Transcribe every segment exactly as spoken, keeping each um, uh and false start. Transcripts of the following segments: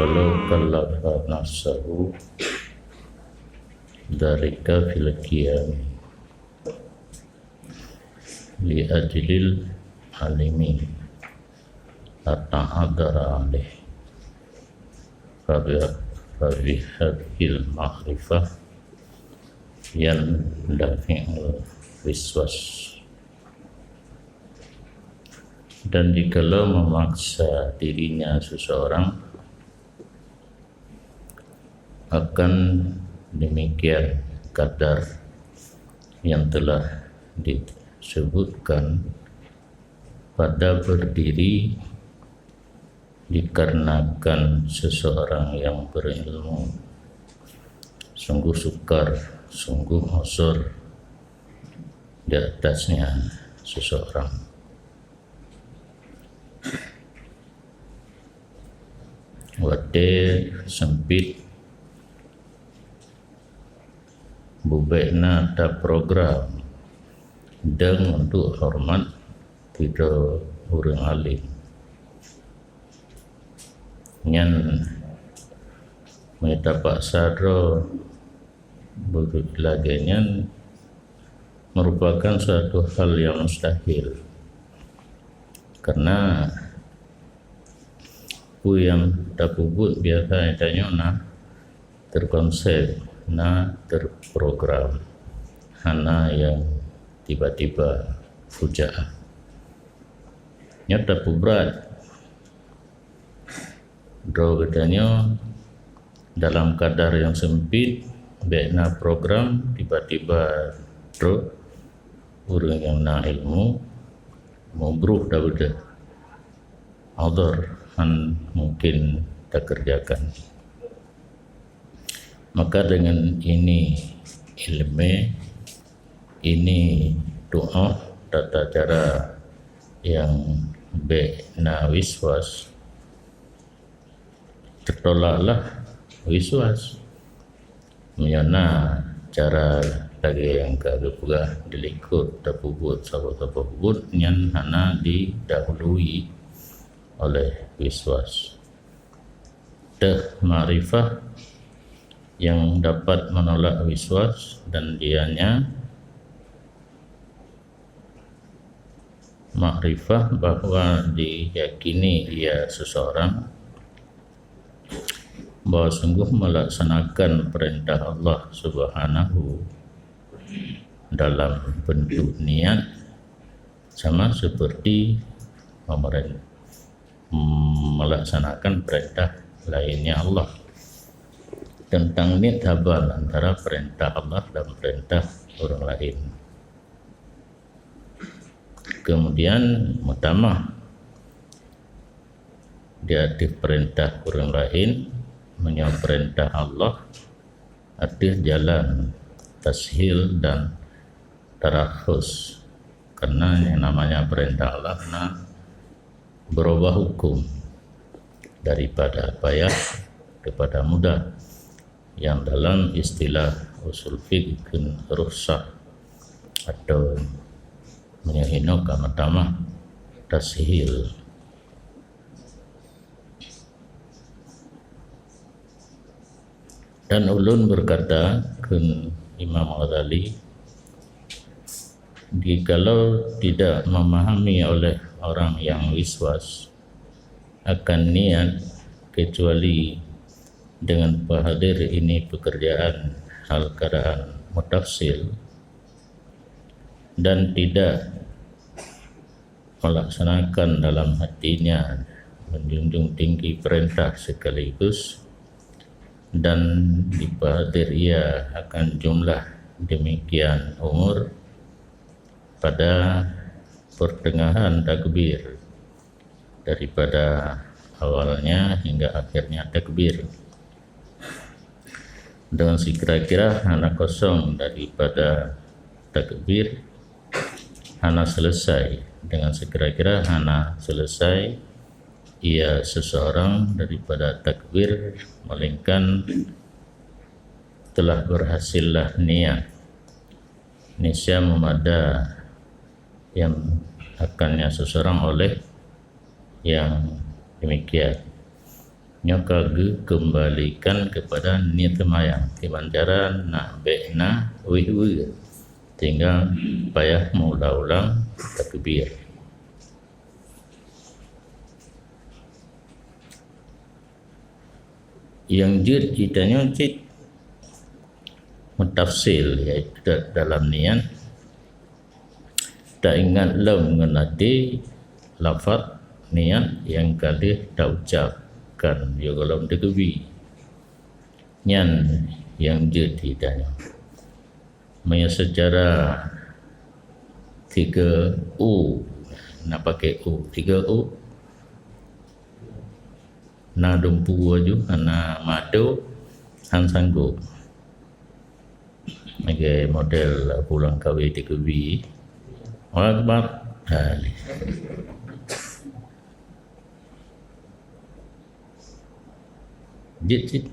Walau kallafa nafsahu dzalika fil qiyam li ajlil alimi ata'adzara alaih. Fabi-, fabihadzihil ma'rifah yandafi'ul wiswas. Dan jikalau memaksa dirinya seseorang, akan demikian kadar yang telah disebutkan pada berdiri, dikarenakan seseorang yang berilmu sungguh sukar, sungguh osor di atasnya seseorang. Watée sempit, bubena taprogram deng untuk hormat sidroe ureuëng alim. Nyan meunyo tapaksa droe beureuëk lagée nyan merupakan suatu hal yang mustahil. Karena peue nyang tapeubuet biasa tanyoe na terkonsep, na terprogram, hana nyang tiba-tiba fujaah. Nyoe tapeubrat droe geutanyoe dalam kadar nyang sempit, bék na program tiba-tiba trok ureuëng nyang na ilmu mubroh dabeuda. Adhar han mungkin takerjakan. Maka dengan ini ilmu, ini doa, tata cara yang bék na wiswas, tertolaklah wiswas. Meunyoe na cara lagée nyang ka geupeugah dilikot tapeubuet saboh-saboh buet, nyan hana didahului oleh wiswas. Teuh makrifah yang dapat menolak wiswas dan dianya makrifah bahwa diyakini ia seseorang bahwa sungguh melaksanakan perintah Allah Subhanahu dalam bentuk niat sama seperti pemeren-, melaksanakan perintah lainnya Allah. Tentang niat saban antara perintah Allah dan perintah orang lain. Kemudian meutamah di ateueh peurintah ureuëng laén, meunyoe peurintah Allah ateueh jalan tashil dan tarakhus. Karena yang namanya peurintah Allah na beurubah huköm daripada payah kepada mudah. Yang dalam istilah usul fiqh kheun rukhsah atau meunyoe hinoe ka meutamah tashil. Dan ulôn berkata, kheun Imam Ghazali, jikalau tidak memahami oleh orang yang wiswas akan niat, kecuali dengan peuhadir ini pekerjaan hal keadaan mutafsil dan tidak melaksanakan dalam hatinya menjunjung tinggi perintah sekaligus dan dipahadir ia akan jumlah demikian umur pada pertengahan takbir daripada awalnya hingga akhirnya takbir. Dengan sekira-kira hana kosong daripada takbir hana selesai. Dengan sekira-kira hana selesai ia seseorang daripada takbir, melainkan telah berhasillah niat. Niscaya meumada yang akannya seseorang oleh yang demikian. Nyoe ka geukeumbalikan keupada niet seumayang. Kiban cara nak bék na wéh-wéh, tinggai payah meuulang-ulang takbir. Nyang jeuet geutanyoe cit meutafsil, yaitu dalam niat, taingat lom ngon até lafaz niat nyang ka lheueh taucabkan yoh gohlom takbir. Nyan nyang jeuet geutanyoe. Meunyoe seucara tiga u, na pakai u, tiga u, na dumpu aju, hana meuadoe, han sanggob. Lagèe model pulang kawé di Kubi. Allahu Akbar. Ha, ni. Jeuet cit.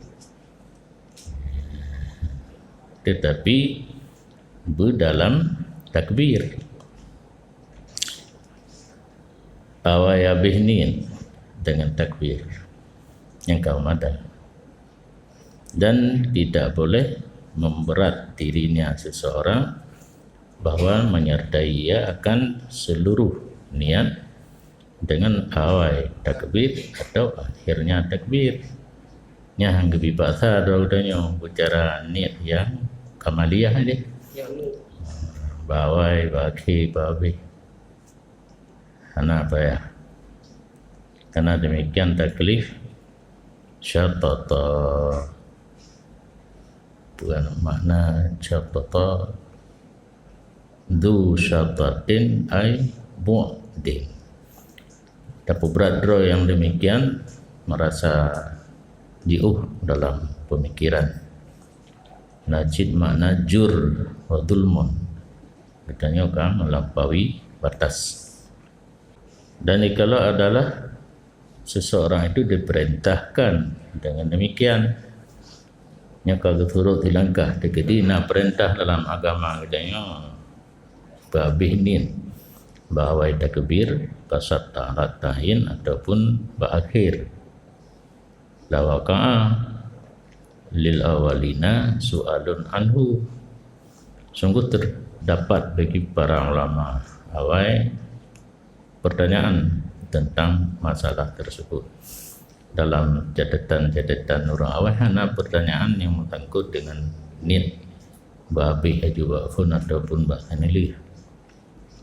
Tetapi beudalam takbir. Awai habéh niet dengan takbir nyang ka meuadoe. Dan tidak boleh memberat dirinya seseorang bahwa menyertai ia akan seluruh niat dengan awai takbir atau akhirnya takbir. Nyan han geubri paksa droe geutanyoe bicara niet nyang kamaliyah deh. Bak awai, bak akhé, bak habéh. Hana payah. Karena demikian taklif syatata. Bukan makna syatata, dzu syatatin ai bu'din. Tapeubrat droe nyang demikian merasa jiôh dalam pemikiran. Na cit makna jur wa zulmun. Geutanyoe ka melampaui batas. Dan jikalau adalah seseorang itu diperintahkan dengan demikian, nyoe ka geuturot di langkah teukeudi na perintah dalam agama geutanyoe bak habéh niet, bak awai takbir, bak saat ta'yin ataupun bak akhir. Lawaqa'a lil awwalina su'alun anhu. Sungguh terdapat bagi para ulama awai pertanyaan tentang masalah tersebut. Dalam catatan-catatan ureuëng awai hana pertanyaan nyang meusangkut dengan niet bak habéh aju bak phon ataupun bak saneulheueh.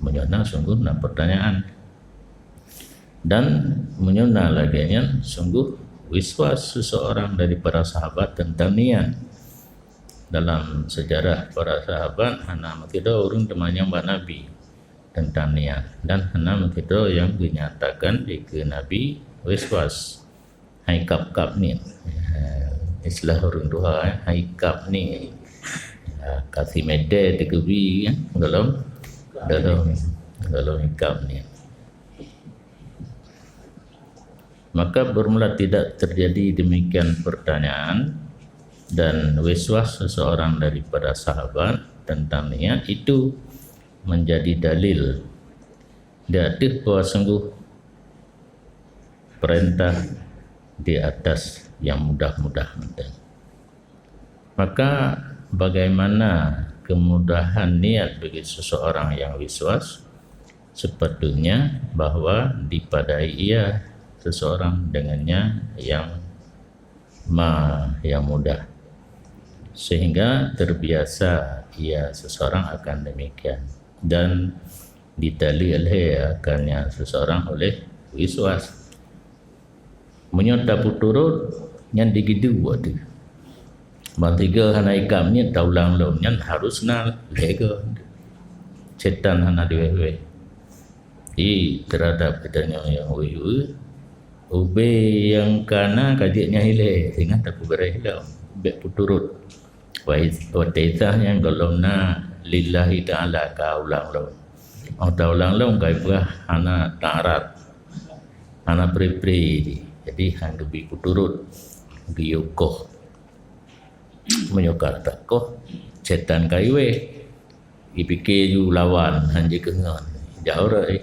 Meunyoe na sungguh na pertanyaan. Dan meunyoe na lagée nyan sungguh wiswas seseorang daripada sahabat tentang niat. Dalam sejarah para sahabat hana meusidroe ureuëng teumanyong bak Nabi tentang niat dan hana meusidroe nyang geunyatakan dikeue Nabi wiswas. Hai kap-kap niet. Istilah ureuëng tuha, eh, hai kap niet. Ya, kasi mete teukeubri, eh, dalam, dalam, dalam kap niet. Maka bermula tidak terjadi demikian pertanyaan dan wiswas seseorang daripada sahabat tentang niat itu menjadi dalil di ateueh bahwa sungguh perintah di atas yang mudah-mudah mantong. Maka bagaimana kemudahan niat bagi seseorang yang wiswas? Sepatutnya bahwa dipadai ia seseorang dengannya yang ma yang mudah, sehingga terbiasa ia seseorang akan demikian dan ditali lhée akannya seseorang oleh wiswas. Meunyoe tapeuturot nyan digidu ateueh. Ban tiga hana ikam niet taulang lom nyan harus na lhée goe. Setan hana diweh-weh. Jadi terhadap geutanyoe nyang wéh-wéh, ubé nyang ka na ka jeuet nyang ilée, singoh tapeubeuréh lom, bék peuturot. Wa is-, wa taisah nyang gohlom na lillahi ta'ala ka ulang lom. Oh taulang lom ka ipeugah hana ta'arat, hana pri-pri. Jadi han geubi peuturot, geuyue koh. Meunyoe ka takoh, setan ka iweh. Ipike ju lawan, han jikeungon. Jak uroe.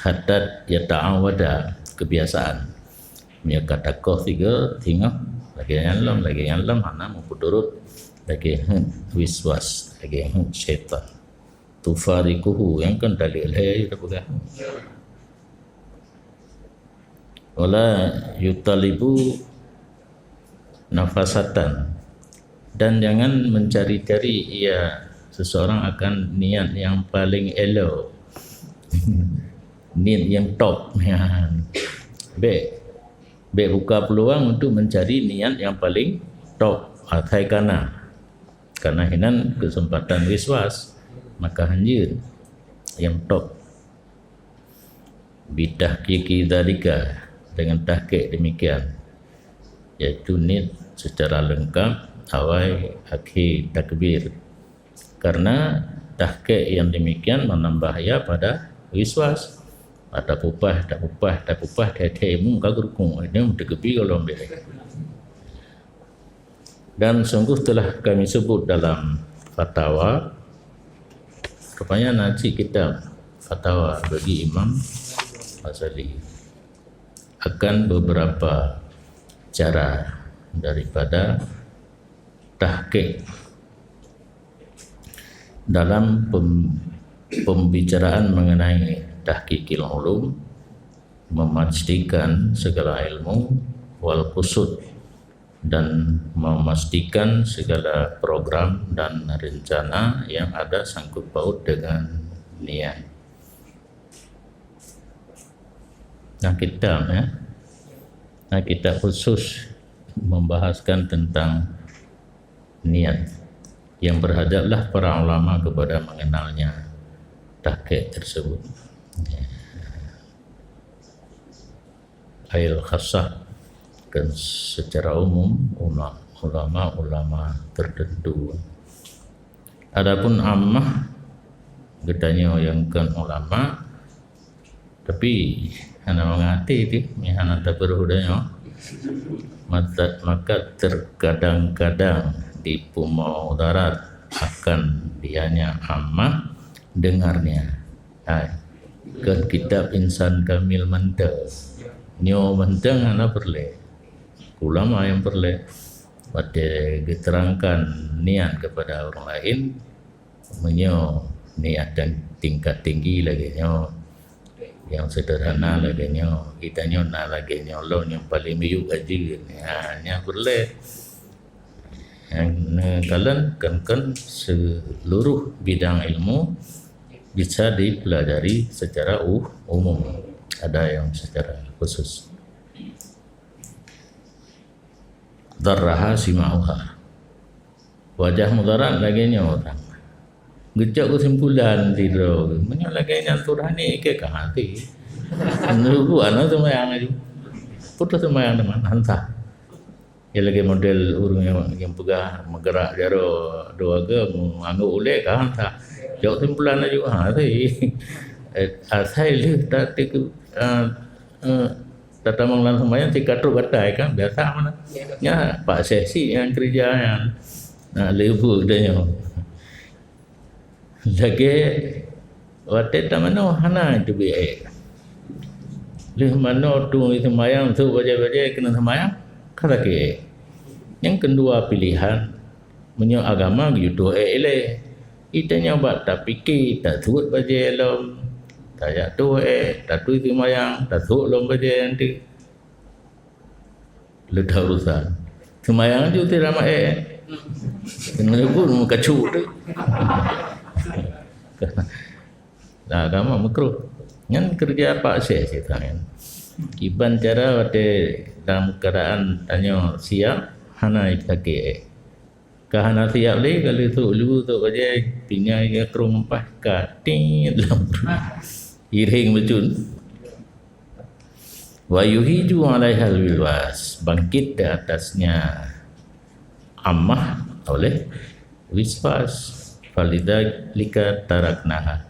Hatta yata'awwada, kebiasaan. Meunyoe ka takoh sigoe, singoh, lagèe nyan lom, lagèe nyan lom, hana meupeuturot, lagèe heuet wiswas, lagèe heuet syaitan. Tufariquhu, nyang kon taleuek lhèe tapeugah. Wala yutalibu nafasatan. Dan jangan mencari-cari ia seseorang akan niat yang paling elok. Niat yang top. Bèk, bèk buka peluang untuk mencari niat yang paling top. Asai kana. Karena hinan kesempatan wiswas, maka hanjeuet yang top. Bitahqiqi dzalika, dengan tahqiq demikian, yaitu niet secara lengkap awai akhé takbir. Karena tahqiq yang demikian menambah ia pada wiswas. Tapupah, tapupah, tapupah, thèe-thèe ilmu ka geurukung, ini meuteukeubi golom bèk. Dan sungguh telah kami sebut dalam fatwa, rupanya na cit kitab fatwa bagi Imam Ghazali, akan beberapa cara daripada tahqiq dalam pem-, pembicaraan mengenai tahqiqil ulum, memastikan segala ilmu, wal qusud, dan memastikan segala program dan rencana yang ada sangkut paut dengan niat. Nah, kitab, ya. Nah, kitab khusus membahaskan tentang niat, yang berhadaplah para ulama kepada mengenalnya tahqiq tersebut. Ail khassah, kan secara umum, ula-, ulama-ulama tertentu. Adapun ammah, geutanyoe nyang kon ulama, tapi hana mangat até teuh, meuhana tapeureuh geutanyoe. Mata-, maka terkadang-kadang dipeumo darat akan dianya ammah dengarnya. Hai, kon kitab insan kamil mantong. Nyoe mantong hana peureulèe. Ulama nyang peureulèe. Watèe geuterangkan niat kepada orang lain, meunyoe niat dan tingkat tinggi lagèe nyoe, nyang sederhana lagèe nyoe, geutanyoe na lagèe nyoe lom nyang paleng miyueb ajeuen. Ha, nyan peureulèe. Nyang neukalon kon-kon seluruh bidang ilmu bisa dipelajari secara u-, umum, ada yang secara khusus. Darraha sima'uha. Wajah mudarat lagèe nyoe ureueng. Geucok keusimpulan sidroe, meunyoe lagèe nyan turhani keu ka hati. Nunggu aneuk seumayang laju. Putus seumayang teuma, hana sah. Ya lagèe model ureueng nyang, nyang peugah meugerak jaroe dua ke, meunganggok ulèe ka hana sah. Cok simpulan laju, ha, hati. Eh, asai lheueh tateuk, eh, eh, tatamong lam seumayang, sikatrok gatai kan, biasa mana. Ya, Pak Syekh si nyang keureuja nyan. Nah, leubeh geutanyoe. Lagèe watèe tamanoe hana teubiet èk. Lheueh manoe tueng seumayang, sôk bajèe-bajèe keuneuk seumayang, ka sakét èk. Nyang keudua pilihan, meunyoe agama geuyue tueng èk ilèe. Geutanyoe bak tapike, tasuet bajèe lom, tajak tueng èk, taturi seumayang, tasôk lom bajèe nyan teuk. Leuta urusan. Seumayang ju ti ramak èk. Keuneuk pun meukacu tu. Nah, agama makruh. Nyan keureuja Pak Syekh sitan nyan. Kiban cara watèe dalam keuadaan tanyoe siap, hana sakét èk. Ka hana siap lé, ka lheueh sôk lu, sôk bajèe, pih nyan ka krông meumpah, ka tit lam pruet. Iréng bacut. Wa yuhiju 'alaihal wilwas, bangkit di atasnya amah oleh wiswas. Falidzalika taraknaha.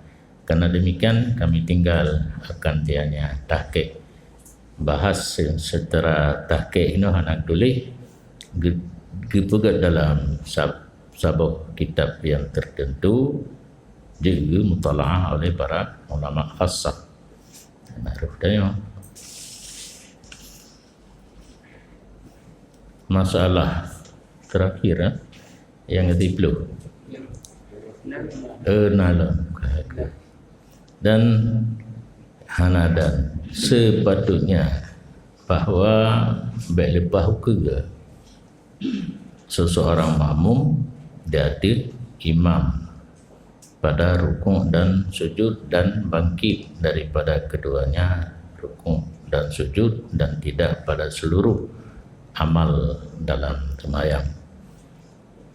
Karena demikian kami tinggal akan tianya tahqiq. Bahas se-, secara tahqiq inoe hana tuléh, ge-, geupeugét dalam sab-, saboh kitab nyang tertentu, jeuet geumutalaah oleh para ulama khassah. Hana rôh tanyoe. Masalah terakhir, eh, nyang keusiplôh. Eh, na lom. Dan hana dan sepatutnya bahwa bèk leupah ukeue seseorang makmum di ateueh imam pada rukuk dan sujud dan bangkit daripada keduanya, rukuk dan sujud, dan tidak pada seluruh amal dalam sembahyang.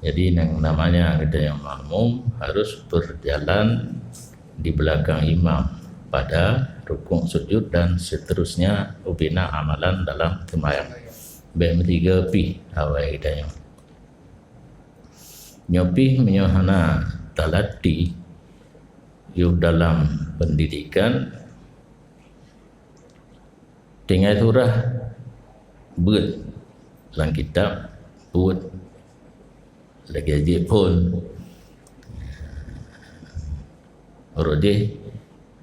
Jadi, yang namanya kita yang makmum harus berjalan di belakang imam pada rukuk, sujud, dan seterusnya ubena amalan dalam sembahyang. Bèk meusiga pih awai geutanyoe. Nyoe pih meunyoe hana talatih yôh dalam pendidikan, tinggai surah beuet lam kitab, beuet lagèe jih phôn. Uroe jih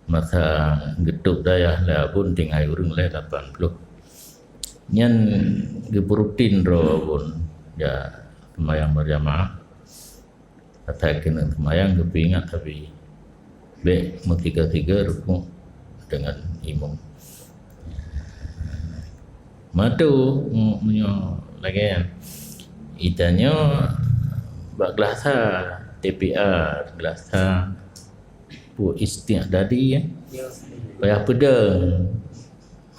masa geutôb dayah lé Abon tinggai ureueng lé lapan ploh. Nyan geupeurutin droe Abon jak seumayang berjamaah. Asai keuneuk seumayang geupeuingat, tapi bèk meusiga-siga rukuk deungon imum. Meutu, meunyoe lagèe nyan, geutanyoe bak glasa, T P R, glasa peue, istiqdadi, ya. Payah peudeueng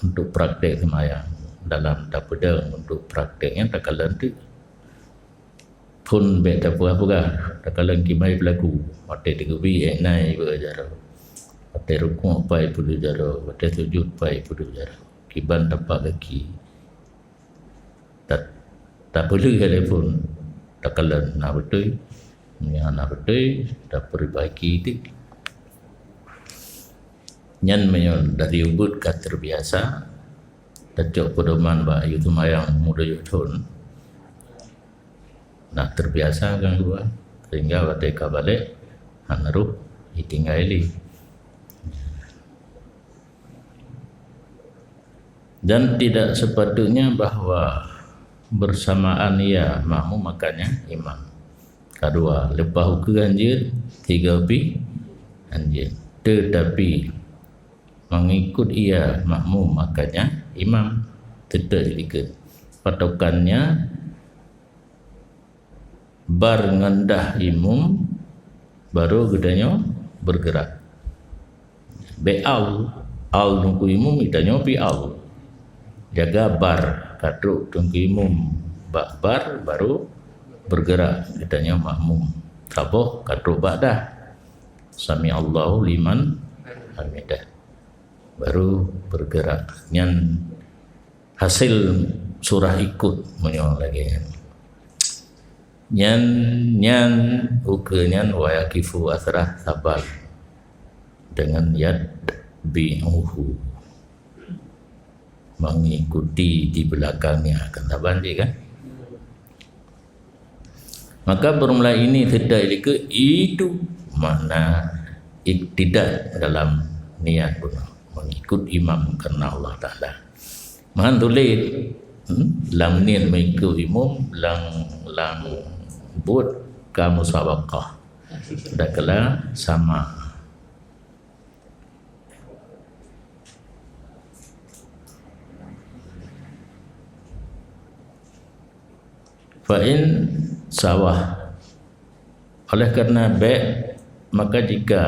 untuk praktek seumayang. Dalam tapeudeueng untuk praktek nyan takalon teuk. Phôn bèk tapeugah-peugah, takalon kiban peulaku, watèe teugeubri, eh, na ié jaroe. Watèe rukuk, pat ié peuduek jaroe, watèe sujud, pat ié peuduek jaroe. Kiban tapak gaki. Ta-, tapeulheueh lé phôn, takalon na beutôi, meunyoe hana beutôi, tapeurbaiki teuk. Nyan meunyoe dari ubit ka terbiasa, tacok peudoman bak yôh seumayang meuduyuek thôn. Nah, terbiasa gangguan, sehingga watèe ka balek, hana rôh, ditinggai lé. Dan tidak sepatutnya bahwa bersamaan ia makmum akannya imam. Kadua, leupah ukeue hanjeuet, tiga pih hanjeuet. Tetapi, mengikut ia makmum akannya imam, teutap jidikeue. Patokannya, bar ngon dah imum, baru geutanyoe bergerak. Bèk al, al teungku imum, geutanyoe pih al. Jaga bar, ka trôk teungku imum bak bar, baru bergerak geutanyoe makmum. Saboh ka trôk bak dah. Sami'allahu liman hamidah. Baru bergerak. Nyan hasil surah ikut meunyoe lagèe nyan. Nyan, nyan, ukeue nyan wa yaqifu asrah saban deungon yatbi'uhu, mengikuti di belakangnya, kan saban jih kan? Maka bermula ini seutôt ilikeue itu makna iktida dalam niat bunoe, mengikut imam karena Allah Taala. Meuhan tuléh, hmm, lam niat mengikut imum, lam, lam buet ka musabaqah. Dakala sama. Fa in sawah. Oleh karena bèk, maka jika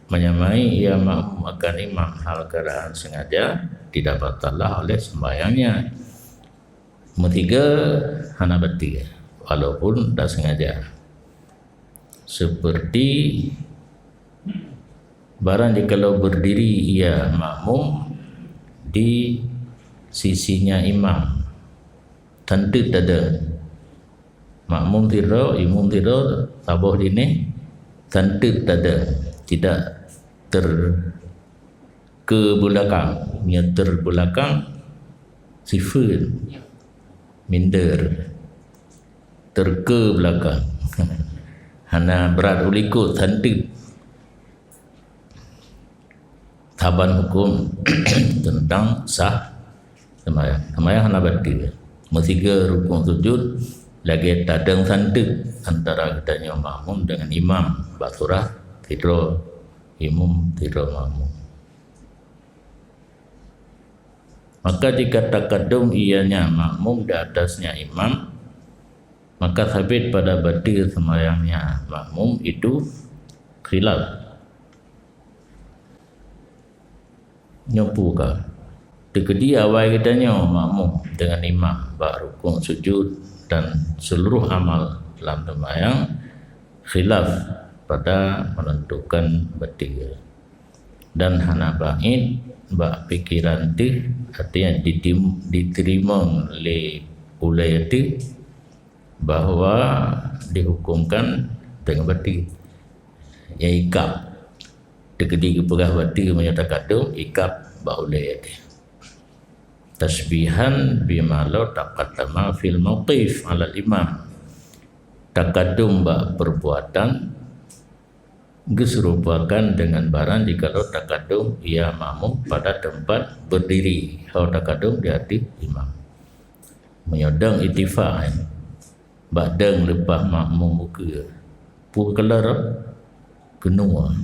menyamai ia makmum akan imam hal keadaan sengaja, tidak batallah oleh sembahyangnya. Meusiga hana batal, walaupun tak sengaja. Seperti barang jikalau berdiri ia makmum di sisinya imam, tanteut tadeueng. Makmum sidroe, imum sidroe, saboh jinéh, tanteut tadeueng, tidak ter-, ke belakang. Nyan terbelakang, sifeut, minder, terke belakang. Hana brat u likot, tanteut. saban huköm teuntang sah seumayang. Seumayang hana bateue. Meusigoe rukuk sujud lagée tadong santeuk antara geutanyoe makmum dengan imam bak surah sidroe imum sidroe makmum. Maka jika takadum ianya makmum di atasnya imam, maka sabit pada bateue seumayangnya makmum itu khilaf. Nyoe peue ka? Teukeudi awai geutanyoe makmum dengan imam bak rukuk sujud dan seluruh amal lam seumayang khilaf pada menentukan bateue. Dan hana bait bak pikeran teuh, artinya ditim-, diteurimong lé ulée teuh bahwa dihukumkan dengan bateue. Nyang ikab. Teukeudi geupeugah bateue meunyoe takadum, ikab bak ulée teuh. Tasbihan bima law taqaddama fil mauqif alal imam. Takadum bak perbuatan geuseurupakan dengan barang jikalau takadum ia makmum pada tempat berdiri, ho takadum di ateueh imam. Meunyoe dong ittifaq, eh, bak dong leupah makmum ukeue. Peue keuleur? Keunoe.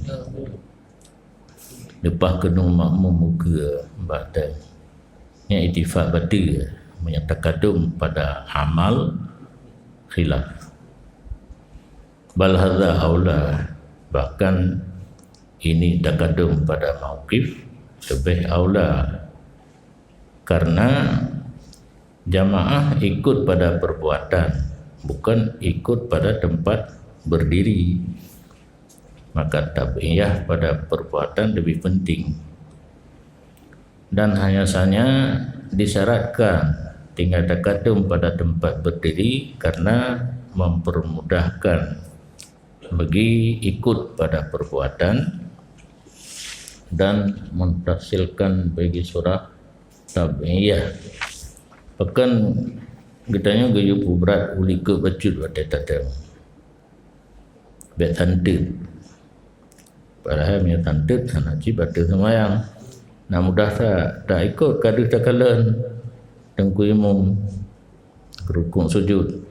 Leupah keunoe makmum ukeue bak dong. Nyan ittifaq bateue meunyoe takadum pada amal khilaf. Bal hadza aula, bahkan ini takadum pada mauqif lebih aula, karena jamaah ikut pada perbuatan, bukan ikut pada tempat berdiri. Maka tabi'iyah pada perbuatan lebih penting. Dan hanya saja disyaratkan tinggal takadum pada tempat berdiri karena mempermudahkan bagi ikut pada perbuatan dan mentahsilkan bagi surah tabi'iyah. Pakon geutanyoe geuyue peubrat u likot bacut watée tatém. Bék tanteut. Padahai meunyoe tanteut hana cit bateue seumayang. Nah, mudah that taikot ka deuh takalon teungku imum rukuk sujud.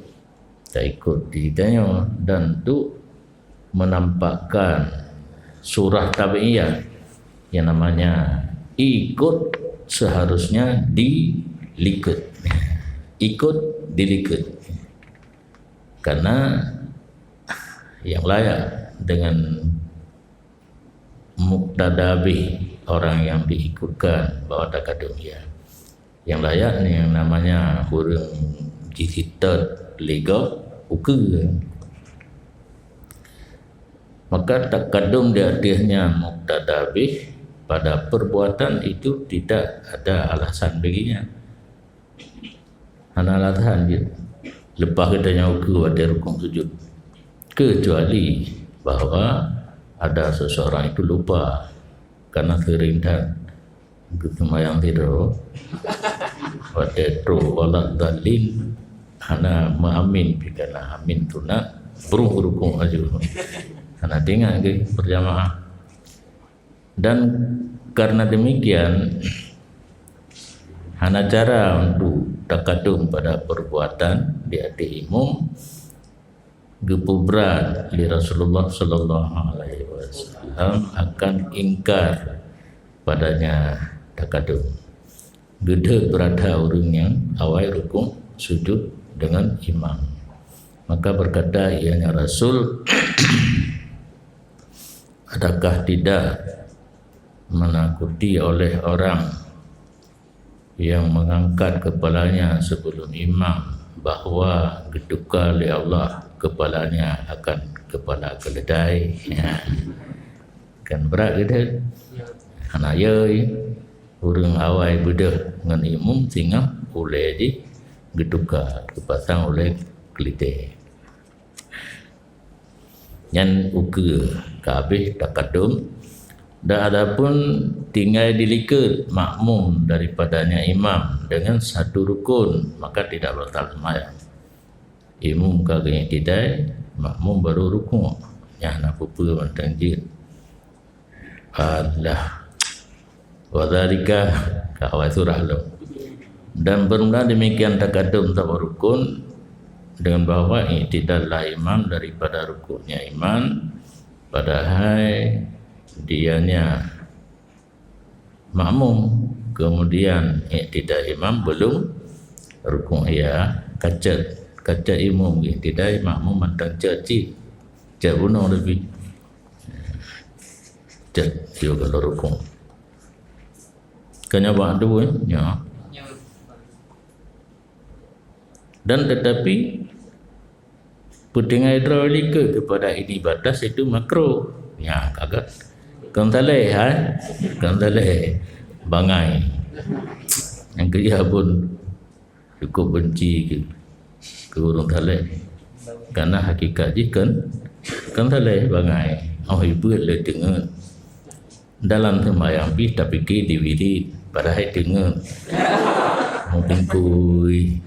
Taikot di tanyoe dan tu menampakkan surah tabi'iyah yang namanya ikut seharusnya di likot. Ikut di likot. Karena yang layak dengan muqtada bih orang yang diikutkan bahwa takadum ia. Yang layak ni yang namanya ureuëng jisitot ligop ukeue. Maka takadum di ateuehnya muqtada bih pada perbuatan itu tidak ada alasan baginya. Hana alasan jeuet leupah geutanyoe ukeue watée rukuk sujud. Kecuali bahwa ada seseorang itu lupa karena sering that geuseumayang sidroe watée troh wala dhalin hana meuamin pih kana amin sunat brôh rukuk laju hana teuingat geuh berjamaah. Dan karena demikian, hana cara untuk takadum pada perbuatan di ateueh imum geupubrat lé Rasulullah sallallahu alaihi wasallam akan ingkar padanya takadum. Geudeuh beurata ureuëng nyang awai rukuk sujud deungon imam. Maka berkata ianya Rasul, adakah tidak menakuti oleh orang yang mengangkat kepalanya sebelum imam bahwa geutuka lé Allah kepalanya akan kepala keledai? Ya. Kan berat gitu. Hana yoi. Ureuëng awai beudôh ngon imum singoh ulée jih geutuka, geupasang ulée keulidée. Nyan ukeue ka habéh takadum, dan adapun tinggai di likot makmum daripadanya imam dengan satu rukun, maka tidak batal seumayang. Imum ka geuiktidai, makmum baru rukuk. Nyan hana peue-peue mantong jeuet. Alah. Wa dzalika, ka awai surah lom. Dan bermula demikian takadum saboh rukun, dengan bahwa iktidal lah imam daripada rukuknya imam, padahai dianya makmum, kemudian iktidal imam belum rukuk, ya, kacet, kacet imum iktidal, makmum mantong cet cit, cet bunoe lebih. Cet, yuk kalau rukuk. Kanya bak dua, ya. Dan tetapi, peutinggai droe likot kepada ini batas itu makruh. Ya, kagak. Kon saleh, hai? Kon saleh. Bangai. Nyang keu jih pun cukup benci keu, keu ureuëng saleh. Karena hakikat jih kon, kon saleh, bangai. Oh, ibuet le teungeut. Dalam seumayang pih tapike diwirit, padahai teungeut. Meutingkui.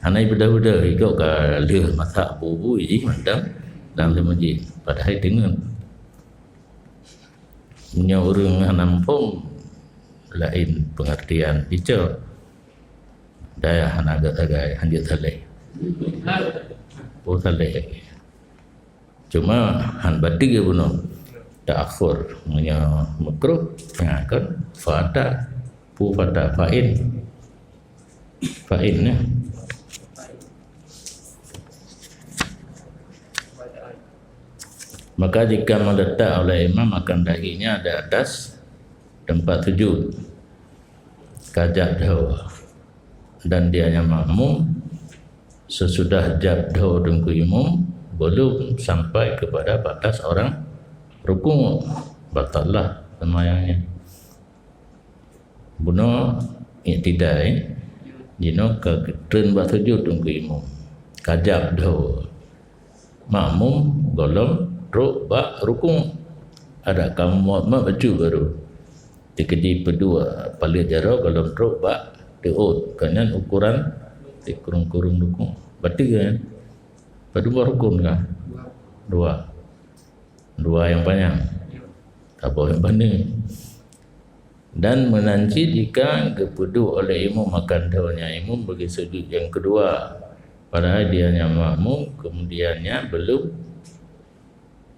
Hana ibeudôh-beudôh, ikôt ka lheueh masak bu-bu jih mantong dalam seumeujid, padahai teungeut. Meunyoe ureuëng hana muphom, laén peungeurtian icok. Dayah hana agak sagai, hanjeuet saleh. Oh, saleh. Cuma han bateue bunoe. Ta'akhur. Meunyoe makruh, ya kan? Fata. Pu fata. Fa'in. Fa'in, ya. Maka jika meletak oleh imam akan dahinya di atas tempat sujud, kajak dhoe, dan dianya makmum, sesudah jab dhoe teungku imum, belum sampai kepada batas orang rukuk, batallah semayangnya. Bunoe iktidai, jinoe ka treun bak sujud teungku imum, kajab dhoe. Makmum gohlom trok bak rukuk. Adak ka mot-mot bacut baru. Tikeudi peudua paleuet jaroe gohlom trok bak teuôt. Keunan ukuran sikureueng-kureueng rukuk. Bateue kan? Padum boh rukun kah? Dua. Dua nyang panyang. Saboh nyang paneuk. Dan meunan cit jika geupeuduek oleh imum akan dhoe nyan, imum bagi sujud nyang keudua, padahai dianya makmum, kemudiannya belum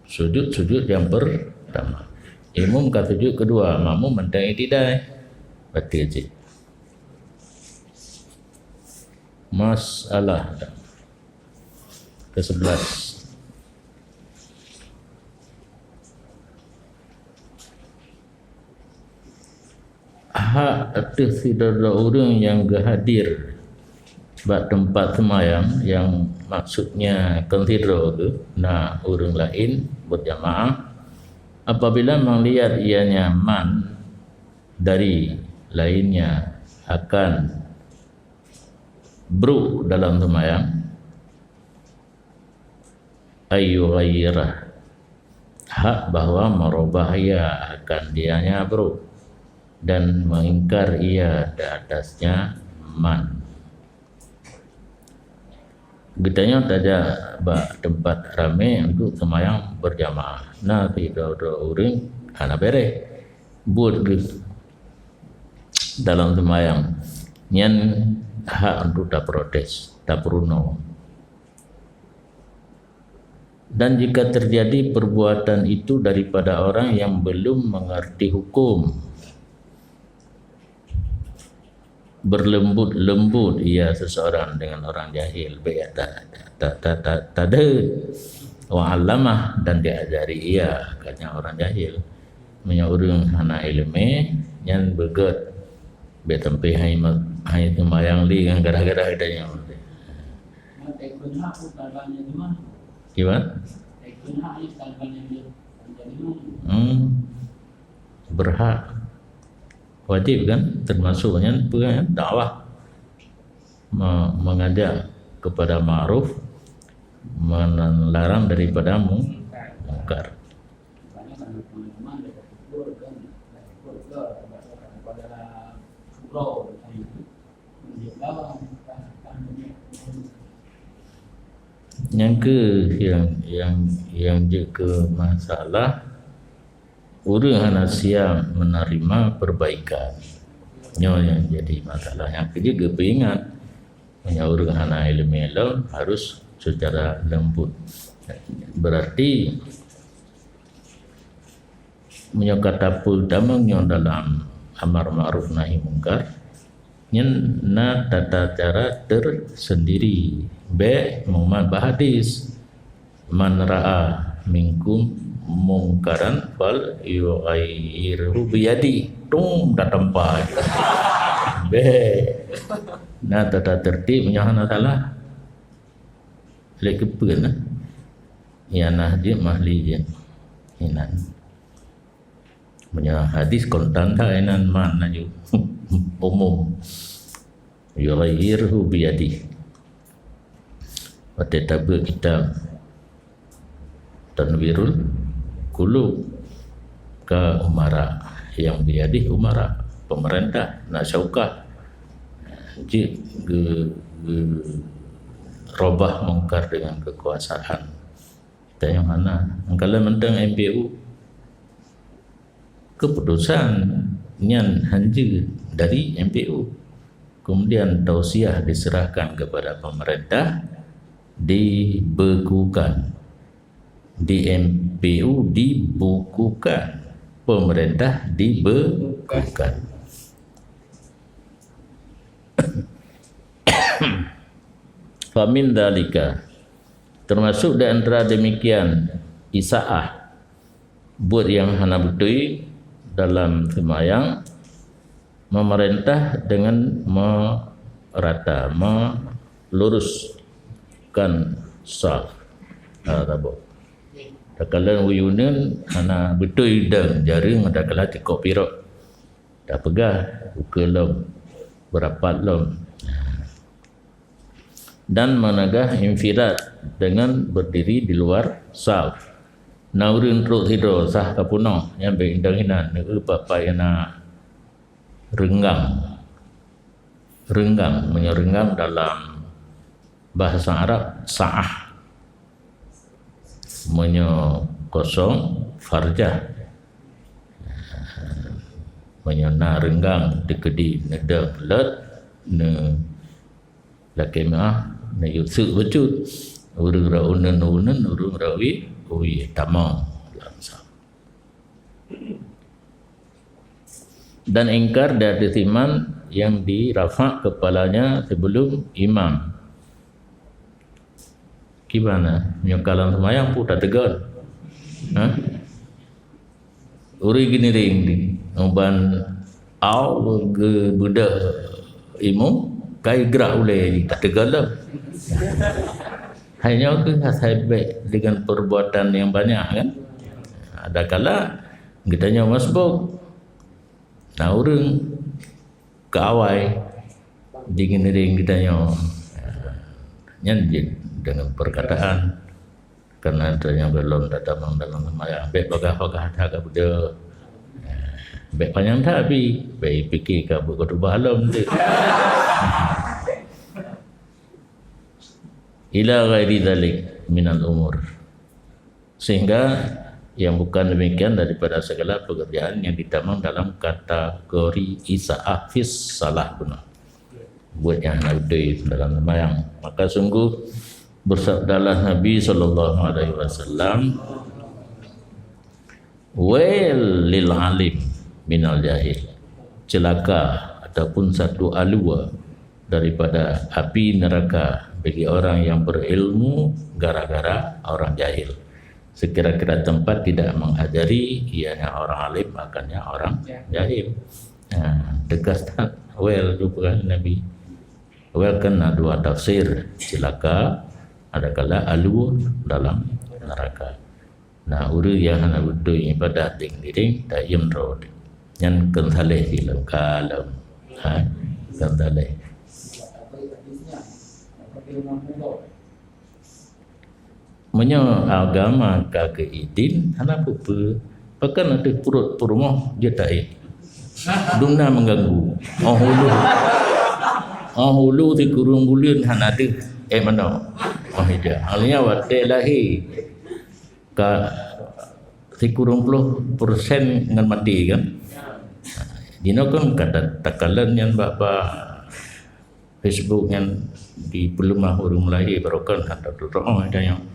sujud sujud nyang pertama. Imum ka sujud keudua, makmum mantong iktidai. Bateue cit. Masalah ke sebelas. Hak ateueh sidroe-droe ureuëng nyang geuhadir bak teumpat seumayang, nyang maksudnya kon sidroe geuh, na ureuëng laén berjamaah, apabila meulihat ia nyaman dari lainnya akan brok dalam seumayang, ayyughayyirah, hak bahwa meurubah ia akan dianya brok dan mengingkar ia di atasnya man. Geutanyoe tajak bak teumpat ramé untuk seumayang berjamaah. Na sidroe-droe ureuëng hana béreh buet geuh dalam seumayang. Nyan hak untuk taprotes, tapeurunoe. Dan jika terjadi perbuatan itu daripada orang yang belum mengerti hukum, berlembut-lembut ia seseorang dengan orang jahil, bèk ta-, ta-, ta-, ta-, tadeuh. Wa 'allamah, dan diajari ia, katanya orang jahil. Meunyoe ureuëng hana iéleumé, nyan beugét. Bèk sampai hai ma-, hai seumayang lé ngon gara-gara geutanyoe. Kiban? Hmm. Berhak. Wajib kan? Termasuk nyan peue kan? Dakwah. Me-, mengajak kepada ma'ruf, melarang daripada mu-, mungkar. Nyang keu, nyang, nyang, nyang jeuet keu masalah, Ureuëng hana siap menerima perbaikan. Nyoe nyang jadi masalah. Nyang keujeuet geupeuingat, meunyoe ureuëng hana iéleumé lom, harus secara lembut. Berarti, meunyoe ka tapeutamong nyoe dalam amar ma'ruf nahi mungkar, nyan na tata cara tersendiri. Bék mumat bak hadis, "Man ra'a minkum mungkaran fal yughayyirhu biyadi." Tung, tatampa. Bék. Na tata tertib, nyoe hana salah. Lé keupeue na? Ianah jeuet, mahli jeuet. Inan. Meunyoe hadis kontan that inan man laju. Umum. Yughayyirhu biyadih. Watée tabeuet kitab Tanwirul Qulub ka umara, yang biyadih umara, pemerintah na syaukah jeuet ge-, ge-, robah mungkar dengan kekuasaan. Tanyoe hana. Angkala mantong M P U, keputusan nyan hanjeuet dari M P U. Kemudian tausiah diserahkan kepada pemerintah, dibekukan. Di M P U dibekukan, pemerintah dibekukan. Famin dalika, termasuk di antara demikian, isaah, buet nyang hana beutôi dalam seumayang, memerintah dengan merata, meluruskan saf. Ha, tabok. Takalon uyuneun hana beutôi dang jareueng, takala tikok pirok. Tapeugah, ukeue lom, beurapat lom. Dan meunegah infirad dengan berdiri di luar saf. Na ureuëng trok sidroe sah ka peunoh, nyan bék indang inan, neueu papa nyang na reunggang. Reunggang, meunyoe reunggang dalam bahasa Arab, sa'ah. Meunyoe kosong, farjah. Meunyoe na reunggang, teukeudi neudong lét, ne lakée meuah, neuyue seuk bacut. Ureuëng rot uneun-uneun, ureuëng rot wie, wie tamong lam saf. Dan ingkar di atas imam yang dirafa' kepalanya sebelum imam. Gimana? Nyoe ka lam seumayang pun tateugon. Ha? Ureuëng geuniring di uban au geubeudoh imum, kai grah ulée jih tateugon lom. Hai nyoe keuh asai bék dengan perbuatan yang banyak, kan? Adakala geutanyoe masbuk, na ureuëng keu awai di geuniring geutanyoe. Nyan jeuet dengan perkataan. Karena tanyoe gohlom tatamong dalam seumayang, bék bagah-bagah that ka beudôh. Bék panyang that pih, bék pike ka beukhutubah lom teuk. Ila ghairi dzalik minal umur. Sehingga yang bukan demikian daripada segala pekerjaan yang ditamong dalam kategori isaah fis salah guna. Buet nyang hana beutôi dalam seumayang. Maka sungguh bersabdalah Nabi sallallahu alaihi wasallam, "Wail lil alim minal jahil." Celaka ataupun satu alue daripada api neraka bagi orang yang berilmu gara-gara orang jahil. Sekira-kira tempat tidak mengajari, ianya orang alim, akannya orang jahil. Ha, tegas that. Wail juga Nabi. Wail kan na dua tafsir, celaka, adakala alue dalam neraka. Nah, ureuëng nyang hana beutôi ibadat deng dirieng, taiem droe. Nyan keusaléh silom kalom. Ha, keusaléh. Meunyoe agama ka geuidin, hana peue-peue. Pakon ateueh pruet peurumoh jeuet taéh. Dum na mengganggu. Oh hulu. Oh hulu sikureueng buleuen hana deuh éh manok. Oh ija. Alia watée lahé ka Sikureueng ploh persen ngon maté kan. Jinoe kan ka ta-, takalon nyan bak, bak Facebook nyan dipeuleumah ureuëng meulahé, barokon hana teututoe tanyoe.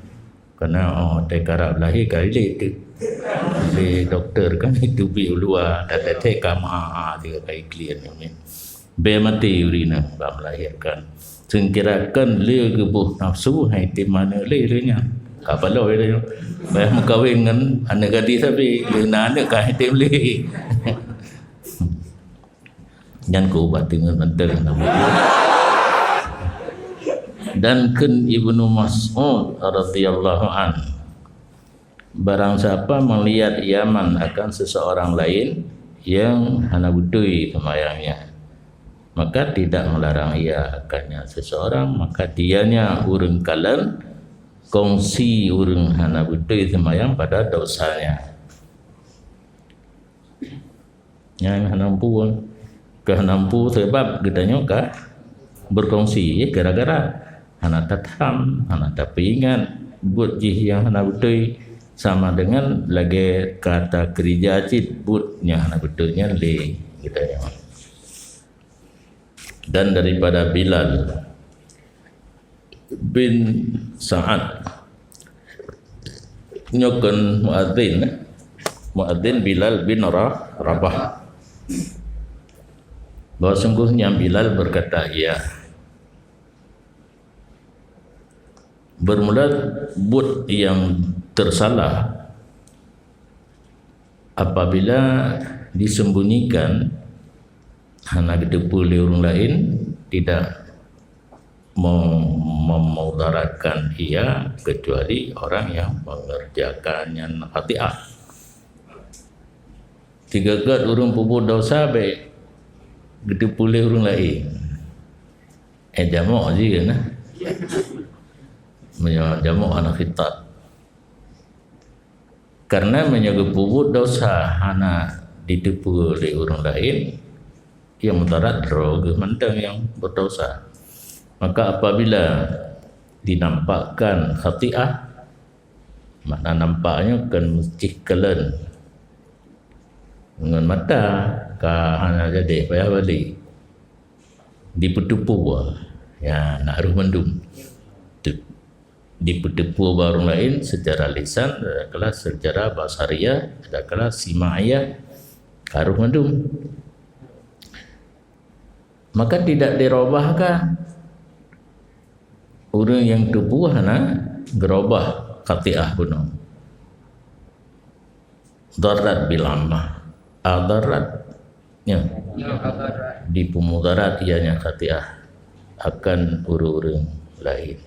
Karena, oh, teukarab lahé ka ilé tu. Lé doktor kan itu bi ulua, dak teuka ma, ah, dia ka iklir nyan. Bèk maté ureuëng nyan bak meulahirkan. Seungkirakan lé geuboh nafsu hai tem aneuk lé lé nyan. Ka baloi lé nyan. Bèk meukawen ngon aneuk gadis sabe, lé na aneuk ka hai tem lé. Nyan keu ubat teungeut mantong. Dan kheun Ibnu Mas'ud radhiyallahu an, barang siapa melihat iaman akan seseorang lain yang hana beutôi sembahyangnya, maka tidak melarang ia akannya seseorang, maka dianya ureuëng kalon kongsi ureuëng hana beutôi sembahyang pada dosanya. Nyang hana mampu, ka hana mampu sebab geutanyoe ka berkongsi, ya, gara-gara hana tatham, hana tapeuingat buet jih nyang hana beutôi, sama dengan lagée ka takeurija cit buet nyang hana beutôi nyan lé geutanyoe. Dan daripada Bilal bin Sa'ad, nyoe kon muadzin, muadzin Bilal bin Ra-, Rabah, bahwa sungguhnya Bilal berkata, "Iya." Bermula buet yang tersalah apabila disembunyikan, hana geuteupeue lé ureuëng laén, tidak mem-, memudaratkan ia kecuali orang yang mengerjakannya khati'ah. Tiga kat ureuëng peubuet dosa bèk geuteupeue lé ureuëng laén. Eh, jamoe jih kan, nah. Meunyoe jamoe hana khitab. Karena meunyoe geupeubuet dosa hana diteupeue lé ureuëng laén, ia mudarat droe geuh mantong nyang berdosa. Maka apabila dinampakkan khati'ah, makna nampak nyoe kan meusti kalon ngon mata, ka hana jadi payah bali. Dipeuteupeue, ya, nak rôh mandum. Tu, dipeuteupeue bak ureuëng laén secara lisan, adakala secara basariah, adakala sima'iyah, ka rôh mandum. Maka tidak dirobahkan. Ureuëng nyang teupeue hana geurobah khati'ah bunoe. Darat bil ammah. Adarat, ya. Dipumudarat ianya khati'ah akan ureuëng-ureuëng laén.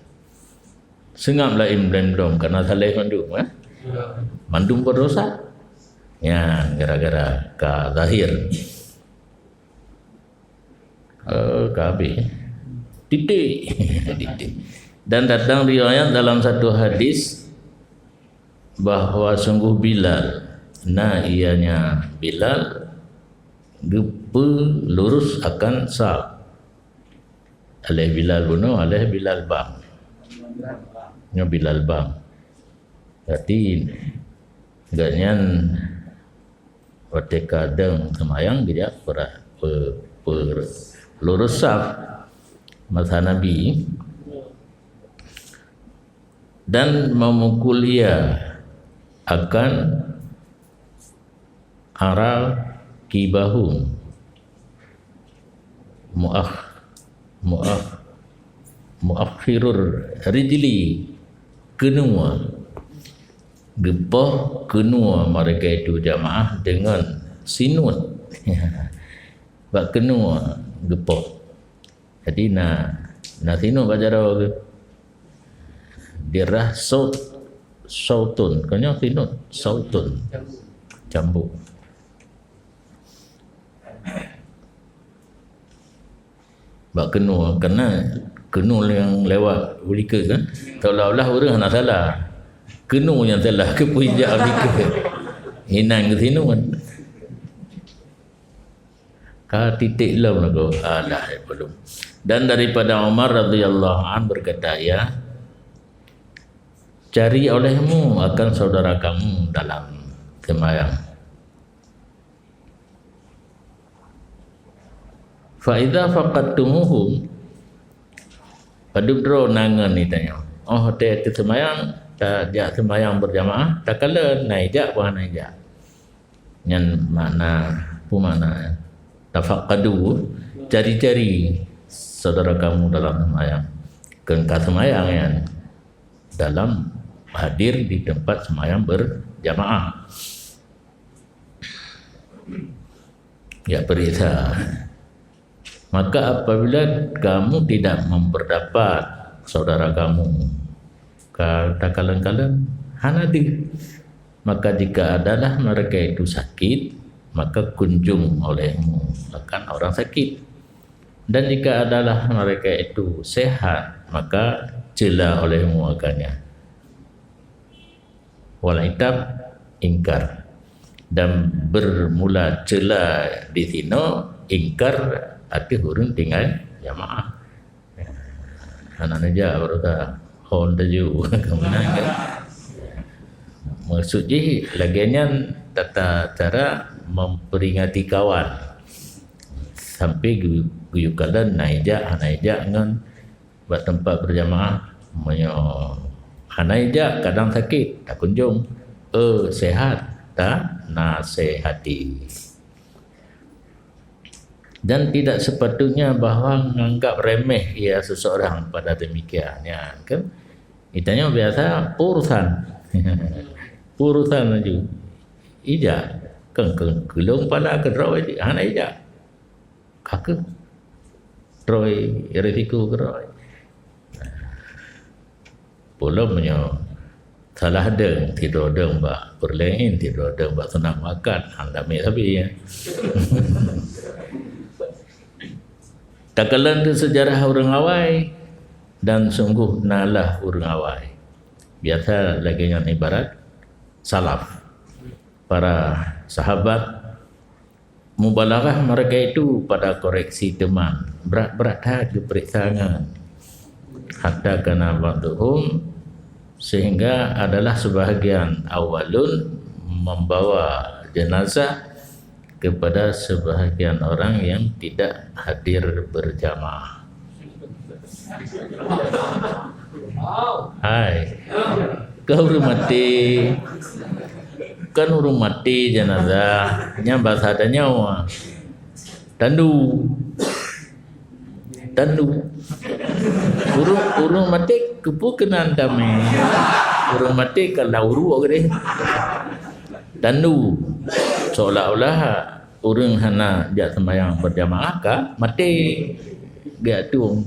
Seungab laén blemdom karena saléh mandum, eh? Mandum berdosa. Ya, gara-gara ka zahir. Eh, ka habéh. Titik. Titik. Dan datang riwayat dalam satu hadis bahwa sungguh Bilal, na ianya Bilal, geupeulurus akan saf. Aleh Bilal bunoe, aleh Bilal bang. Nyoe Bilal bang. Berarti gobnyan watée ka dong seumayang geujak peura-, pe-, pe-, lurus saf masa Nabi dan memukul ia akan araqibahum. Muakh-, muakh-, muakhirur rijli, keunoe. Geupoh keunoe mereka itu jamaah dengan sinut. Bak keunoe geupoh. Jadi na, na sinut bak jaroe geuh. Dirah saut, sautun. Kon nyoe sinut, sautun. Cambuk. Bak keunoe, karena keunoe nyang lewat u likot kan. Seolah-olah ureuëng hana salah. Keunoe nyang salah, keupeue jak u likot. Inan geusinut. Ka titik lom lagoe. Alah, ya belum. Dan daripada Umar radhiyallahu anhu berkata, ya, cari olehmu akan saudara kamu dalam seumayang. Fa idza faqadtumuhum, padub droe na ngon geutanyoe. Oh, watèe teuseumayang, tajak seumayang beurjamaah, takalon na ijak, bah na ijak. Nyan makna, peue makna? Tafaqadu, cari-cari saudara kamu dalam seumayang. Kon ka seumayang nyan, dalam hadir di tempat seumayang beurjamaah. Ya, periksa. Maka apabila kamu tidak memperdapat saudara kamu, ka takalon-kalon, hana deuh. Maka jika adalah mereka itu sakit, maka kunjung olehmu akan orang sakit. Dan jika adalah mereka itu sehat, maka cela olehmu akannya. Wal itab, ingkar. Dan bermula cela di sinoe, ingkar ateueh ureueng tinggai jamaah. Hana neujak baroe ka hon taju. Ka meunan kan? Maksud jih lagèe nyan tata cara memperingati kawan. Sampai geu-, geuyue kalon na ijak, hana ijak ngon bak teumpat beurjamaah. Meunyoe hana ijak, kadang sakét, takunjong. Eh, sehat, tanasehati. Dan tidak sepatutnya bahwa menganggap remeh ia seseorang pada demikian. Ya, kan? Geutanyoe biasa peue urusan. Peue urusan laju. Ijak. Kan ke-, keulong pala keudroe, hana ijak. Ka keuh. Droe, risiko keudroe. Peulom meunyoe salah dong, sidroe dong bak peureulèe, sidroe dong bak sunat muakkad, han damé sabe, ya. Takalon keu seujarah ureueng awai, dan sungguh nalah ureueng awai. Biasa lagèe nyan ibarat salaf. Para sahabat, mubalaghah mereka itu pada koreksi teuma, brat-brat that geupeuriksa ngon. Hatta kana ba'duhum, sehingga adalah sebahagian awalun membawa jenazah kepada sebahagian orang yang tidak hadir berjamaah. Hai. Kan ureueng maté. Kan ureueng maté jenazah. Nyan basa tanyoe. Tandu. Tandu. Ureueng, ureueng maté keupeue keunan damé? Ureueng maté ka lam uruek geuh. Tandu. Seolah-olah ureueng hana jak seumayang beurjamaah ka maté. Geujak tueng.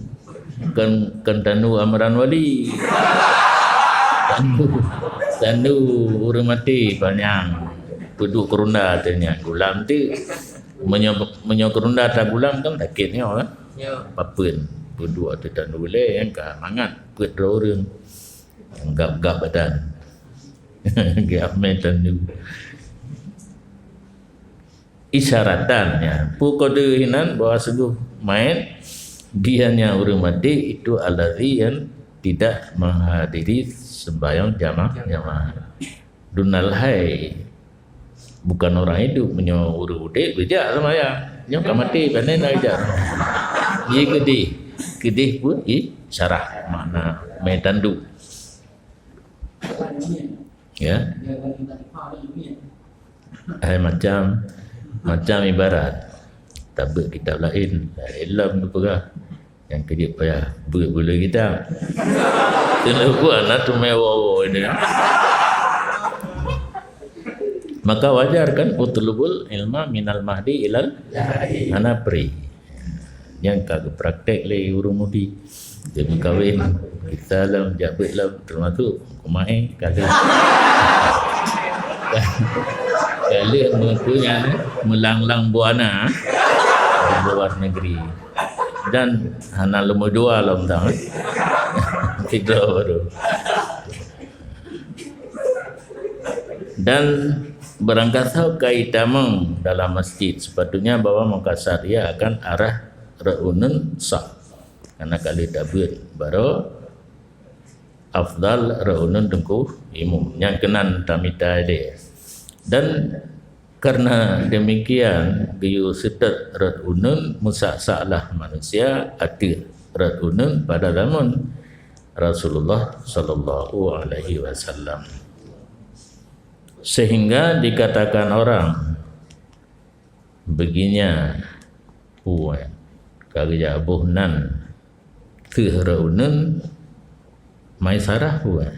Kon, kon tandu Amran Wali. Tandu, tandu ureueng maté panyang. Peuduek keurunda teuh nyan gulam teuh. Meunyoe, meunyoe keurunda tagulam kan sakét nyoe kan? Ya. Papeuen. Peuduek ateueh tandu lé nyang ka mangat peuet droe ureueng. Gab-gab badan. Geuamé tandu. Isyaratan, ya. Peue kode hinan bahwa sungguh mait, dianya ureueng maté itu allazi yang tidak menghadiri sembahyang jama-, jamaah. Dunal hai, bukan orang hidup. Meunyoe ureueng udép, geujak seumayang. Nyoe ka maté, pane na geujak. Ie keudeh. Keudeh peue? Isyarah, makna meutandu. Ya. Hai macam, macam ibarat. Tabeuet kitab laén, laén lom geupeugah. Nyang keujeuet payah beuet buleuen kitab. Teuleubuan na teumé woe-woe ini. Maka wajar kan, "Utlubul ilma minal mahdi ilal," hana pri. Nyang ka geupraktek lé ureueng mudi. Dia meukawen, kita lom, jak beuet lom, termasuk kumae, ka lheueh. Ka lheueh meupeue nyan, eh, meulang-lang buana di luar negeri. Dan hana leumo dua lom tang, eh. Sidroe baru. Dan barangkasoe ka itamong dalam masjid, sepatutnya bahwa mukasat ia akan arah reu'unun saf. Karena ka lheueh tabeuet baroe afdal reu'unun teungku imum. Nyang keunan tamita deh. Dan karena demikian geuyue seutôt rot uneun, meusak-sak lah manusia ateueh rot uneun pada zaman Rasulullah sallallahu alaihi wasallam. Sehingga dikatakan orang, "Beuginya peue ka geujak boh nan teuh rot uneun, Maisarah peue?"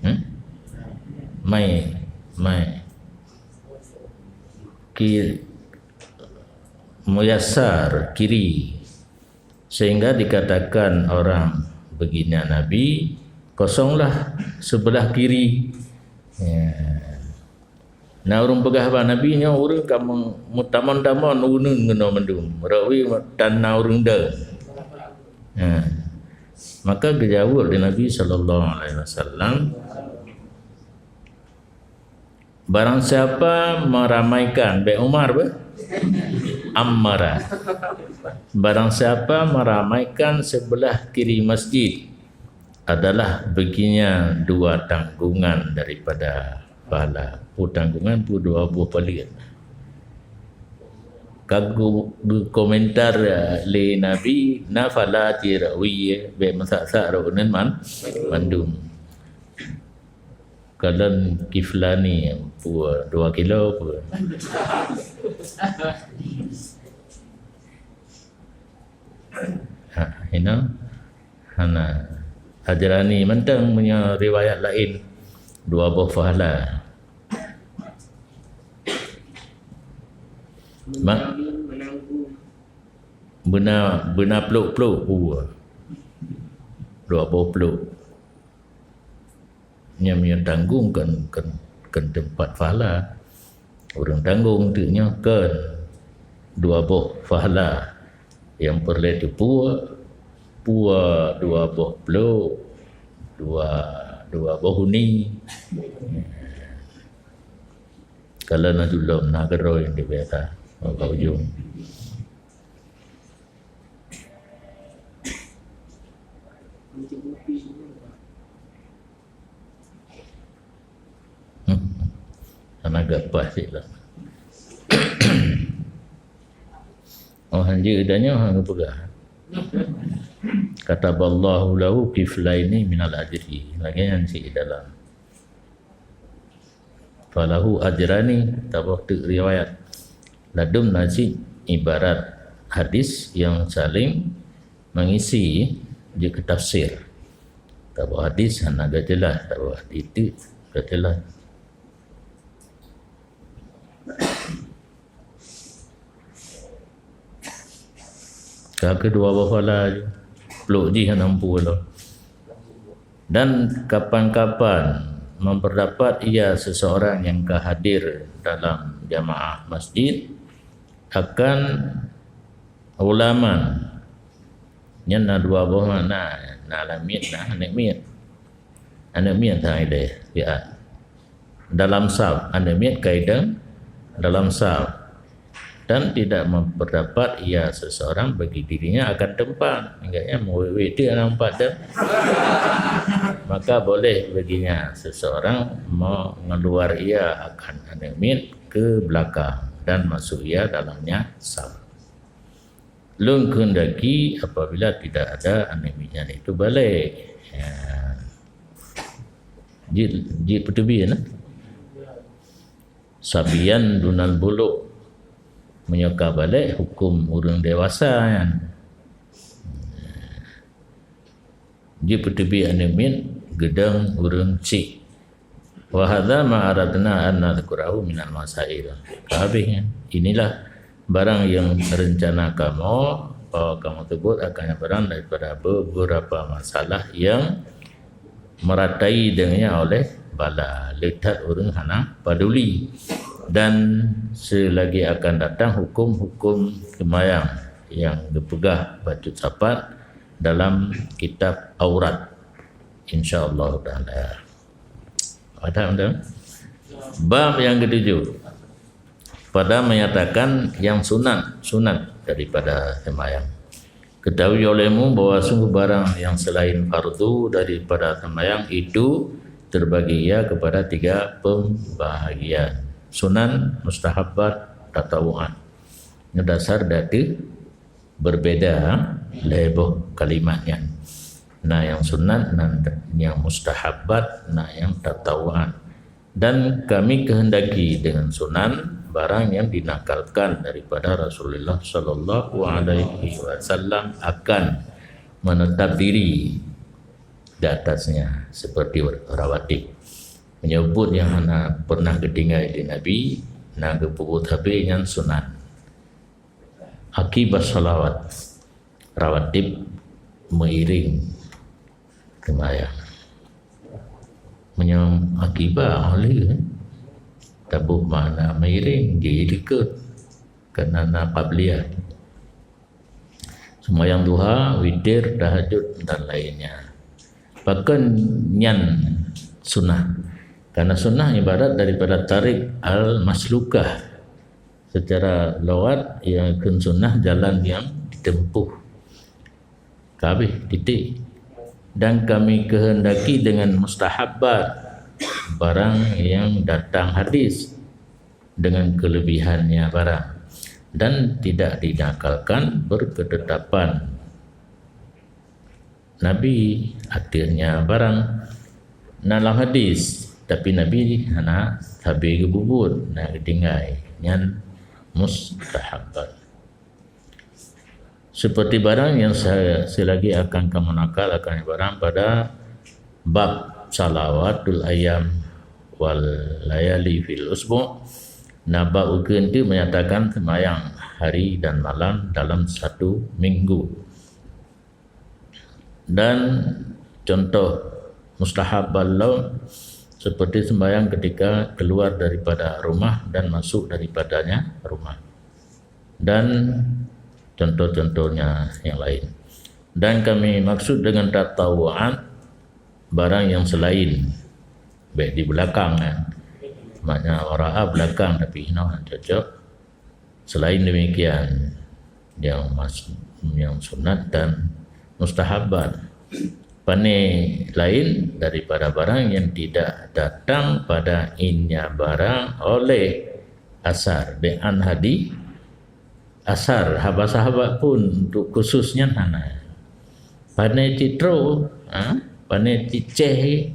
Hmm? Mai, mai. Ki-, Muyasar, kiri. Sehingga dikatakan orang, "Beuginya Nabi, kosonglah sebelah kiri." Ya. Na ureuëng peugah bak Nabi nyoe, ureuëng ka meu-, meutamon-tamon uneun keunoe mandum, rawi tan na ureuëng deuh. Ha. Maka geujaweueb lé Nabi sallallahu alaihi wasallam, "Barang siapa meramaikan," bék Umar beh, Ammara. "Barang siapa meramaikan sebelah kiri masjid, adalah baginya dua tanggungan daripada pahala." Peue tanggungan? Peue dua boh paleuet. Ka geu-, geukomentar, eh, lé Nabi, "Na fala tirawi, eh, bék meusak-sak rot uneun man-, mandum." Kalon kiflani, peue, dua kilo peue. Ha, inoe. Hana. Ajrani mantong, meunyoe riwayat laén, dua boh pahala. Ma-, beuna, beuna plôk-plôk peue. Dua boh plôk. Nyan meunyoe tanggong kon, kon, kon teumpat pahala. Ureuëng tanggong teuk nyoe kon dua boh pahala. Nyang peureulée teupeue, peue dua boh plôk, dua, dua boh uni. Kalau na julom, na keudroe nyang dibiasa bak ujong. Hmm. Hana geupaih cit lah. Oh, hanjeuet dan nyoe hana geupeugah. "Kataballahu lahu kiflaini minal ajri." Lagée nyan cit dalam. "Falahu ajrani," atawa teuk riwayat. Ladum na cit ibarat hadis nyang saling mengisi jeuet keu tafsir. Taboh hadis hana geujeulaih, taboh hadis teuk geujeulaih. Ka keudua boh pahala, plôk jih hana mampu lom. Dan kapan-kapan memperdapat ia seseorang yang ka hadir dalam jamaah masjid akan ulaman. Nyan na dua boh makna, na lam miet, na aneuk miet. Aneuk miet hai deh, ya. Dalam saf, aneuk miet ka idong dalam saf. Dan tidak memperdapat ia seseorang bagi dirinya akan tempat. Agaknya meuwét-wét tu aneuk empat tu. Maka boleh baginya seseorang mengeluar ia akan aneuk miet ke belakang dan masuk ia dalamnya saf. Lôn keundaki apabila tidak ada aneuk miet nyan itu balek. Ya. Jeuet, jeuet peuteubiet, nah. Sabiyan dunal buluk. Meunyoe ka balek, huköm ureuëng dewasa nyan. Jeuet peuteubiet aneuk miet, geudong ureuëng chik. Wa hadza ma aradna an nadzkurahu minal masail. Ka habéh nyan. Inilah barang yang rencana kamoe bahwa kamoe teubeuet akan barang daripada beberapa masalah yang meratai dengannya oleh bala, le that ureuëng hana paduli. Dan selagi akan datang hukum-hukum seumayang yang geupeugah bacut sapat dalam kitab Aurat, insya Allah taala. Ada, ada? Bab yang ketujuh. Pada menyatakan yang sunat, sunat daripada sembahyang. Ketahui olehmu bahwa sungguh barang yang selain fardu daripada sembahyang itu terbagi ia kepada tiga pembahagian. Sunan, mustahabbat, tatawu'at. Nyoe dasar datu berbeda lhée boh kalimat nyan. Na nyang sunat, na nyang mustahabbat, na nyang tatawu'at. Dan kami kehendaki dengan sunan barang yang dinakalkan daripada Rasulullah sallallahu alaihi wasallam akan menetap diri di atasnya seperti rawatib. Meunyoe buet nyang hana pernah geutinggai lé Nabi, na geupeubuet habéh nyan sunat. Akibat salawat rawatib meuiring seumayang. Meunyoe akibat oleh taboh makna meuiring, jadi dikeue keunan na qabliyah. Seumayang duha, witir, tahajud dan lainnya. Pakon nyan sunnah? Karena sunnah ibarat daripada tarik al-maslukah. Secara lughat, ia kheun sunnah jalan yang ditempuh. Ka habéh, titik. Dan kami kehendaki dengan mustahabbat barang yang datang hadis dengan kelebihannya barang dan tidak dinakalkan berketetapan Nabi akhirnya barang na lam hadis, tapi Nabi hana sabe geububuet, na geutinggai, nyan mustahabbat. Seperti barang yang se-, selagi akan kamu nakal akan barang pada bab salawatul ayyam wal layali fil usbu', na bab ukeuen tu menyatakan sembahyang hari dan malam dalam satu minggu. Dan contoh mustahab balom seperti sembahyang ketika keluar daripada rumah dan masuk daripadanya rumah. Dan contoh-contohnya yang lain. Dan kami maksud dengan tatawu'an barang yang selain, baik di belakang, eh. Maknanya wara'a belakang, tapi hinoe cocok. Selain demikian, yang mas-, yang sunat dan mustahabat. Pane lain daripada barang yang tidak datang pada innya barang oleh asar, bi an hadi asar, haba sahabat pun untuk khusus nyan hana. Pane cit troh, ha? Pane cit céh,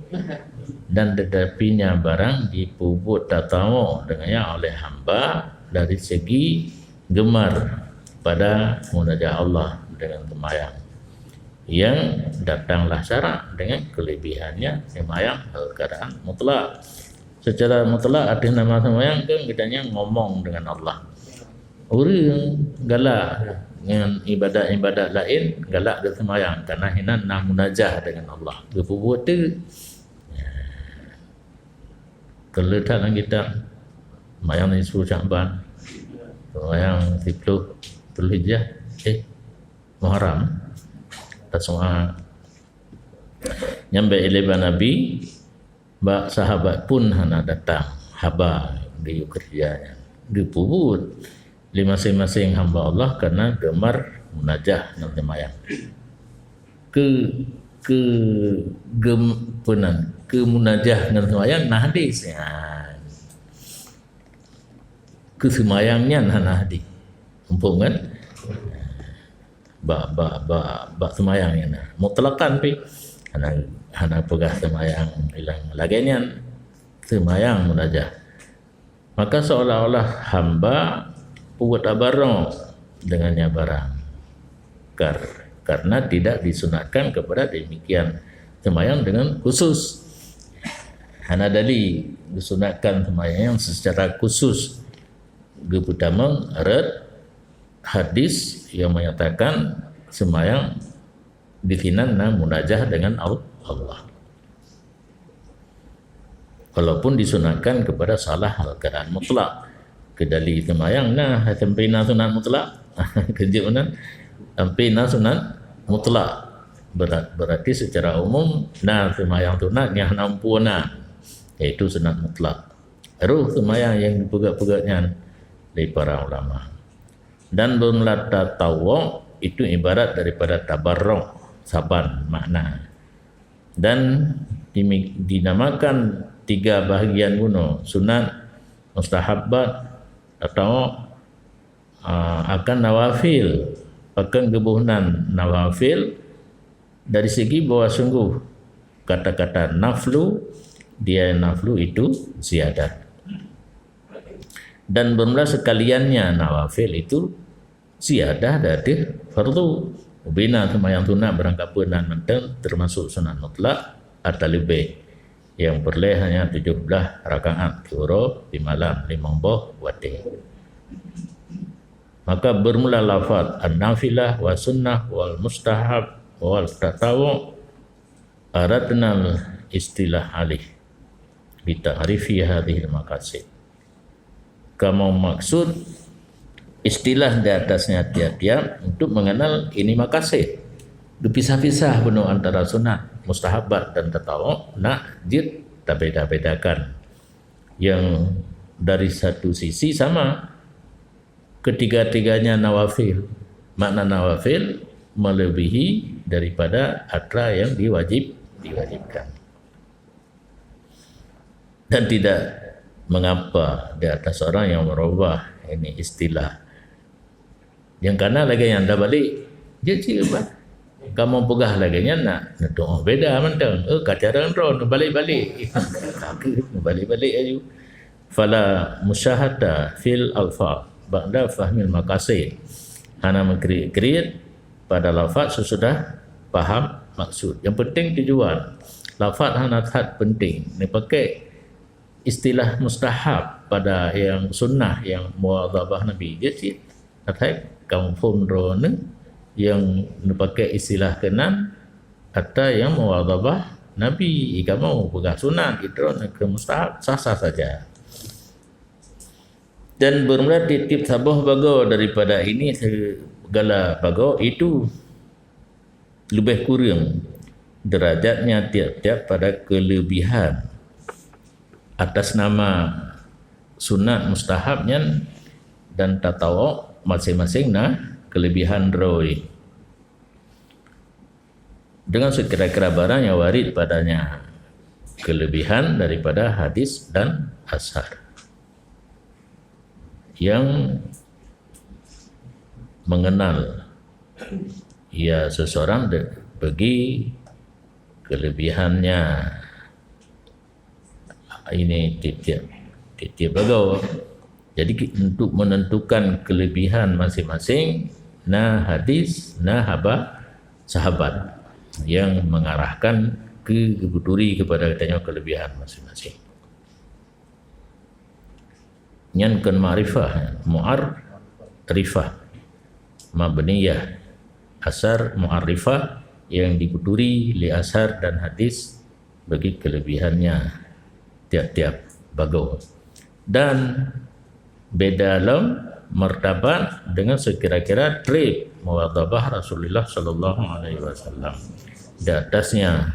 dan tetapinya barang dipubuet tatawuk dengannya oleh hamba dari segi gemar pada munajah Allah dengan sembahyang yang datanglah syarak dengan kelebihannya sembahyang dalam keadaan mutlak. Secara mutlak, arti nama sembahyang kan kita nyan ngomong dengan Allah. Ureuëng galak ngon ibadat-ibadat laén, galak geuseumbahyang, karena hinan na munajah dengan Allah. Geupubuet teuk. Keu leutat lam kitab, sembahyang nisfu Sya'ban, sembahyang siploh Dzulhijjah, eh, Muharram, Tasu'a. Nyang bék ilée bak Nabi, bak sahabat pun hana datang haba geuyue keureuja nyan. Geupubuet lé maséng-maséng hamba Allah karena geumar munajah ngon seumayang. Keu, keu gem-, peunan, keu munajah ngon seumayang na hadis nyan. Keu seumayang nyan hana hadis. Muphom kan? Bak, bak, bak, bak seumayang nyan na. Mutlakkan pih. Hana, hana peugah seumayang ilang lagée nyan. Seumayang munajah. Maka seolah-olah hamba peubuet tabarok dengan nyan barang. Kar-, karena tidak disunatkan kepada demikian seumayang dengan khusus. Hana dali disunatkan seumayang secara khusus. Geupeutamong rot hadis yang menyatakan seumayang di sinan na munajah dengan Al-, Allah. Walaupun disunatkan kepada salah hal keadaan mutlak. Keudali seumayang na, sampai na sunat mutlak. Keujeuet meunan. Sampai na sunat mutlak. Berat-, berarti secara umum na seumayang sunat nyang hana muphom na, yaitu sunat mutlak. Roh seumayang nyang dipeugét-peugét nyan lé para ulama. Dan bermula tatawuk itu ibarat daripada tabarok saban makna. Dan dimi-, dinamakan tiga bahagian bunoe, sunat, mustahabbat, atau, ah, akan nawafil. Pakon geuboh nan nawafil? Dari segi bahwa sungguh kata-kata naflu, dia naflu itu ziyadah. Dan bermula sekaliannya nawafil itu ziyadah di ateueh fardu. Ubena seumayang sunat barangkapeue nan mantong termasuk sunat mutlak atau leubeh, nyang peureulée hanya tujoh blaih rakaat siuroe simalam, limong boh watée. Maka bermula lafaz an-nafilah wa sunnah wal mustahab wal tatawwu aradnal istilah alih bi ta'rifi hadhil maqasid. Kamoe maksud istilah di atasnya tiap-tiap untuk mengenal ini maqasid. Geupisah-pisah bunoe antara sunat, mustahabat dan tatawwu nak jeuet tabeda-bedakan. Yang dari satu sisi sama, ketiga-tiganya nawafil. Makna nawafil melebihi daripada atra yang diwajib, diwajibkan. Dan tidak mengapa di atas orang yang merubah ini istilah. Nyang kana lagée nyan dah balik. Jeuet cit bah. Kamoe peugah lagée nyan nak neutuoh beda mantong. Eh, ka cara droe neubalik-balik. Ka keuh neubalik-balik aju. Fala musyahata fil alfaz ba'da fahmil maqasid. Hana meukriet-kriet pada lafaz sesudah paham maksud. Yang penting tujuan. Lafaz hana that penting. Neupakai istilah mustahab pada yang sunnah, yang muwadhabah Nabi. Jeuet cit. Asai kamoe phon droeneuh nyang neupakai istilah keunan atra nyang muwadhabah Nabi, i kamoe peugah sunat, i droeneuh keu mustahab, sah-sah saja. Dan bermula tiep-tiep saboh bagoe daripada ini segala bagoe itu leubeh kureueng derajatnya tiep-tiep pada kelebihan atas nama sunat mustahab nyan dan tatawwu masing-masing na kelebihan droe. Dengan sekira-kira barang yang warid padanya kelebihan daripada hadis dan asar. Yang mengenal ia seseorang de-, bagi kelebihannya ini tiep-tiep, tiep-tiep bagoe. Jadi ki-, untuk menentukan kelebihan masing-masing, na hadis, na haba sahabat yang mengarahkan ke geuturi kepada geutanyoe kelebihan masing-masing. Nyan kon ma'rifah, mu'arrifah, mabniyah, asar mu'arrifah yang dikuturi lé asar dan hadis bagi kelebihannya tiap-tiap bagoe. Dan beda lom martabat dengan sekira-kira treb muwadhabah Rasulullah sallallahu alaihi wasallam. Di atasnya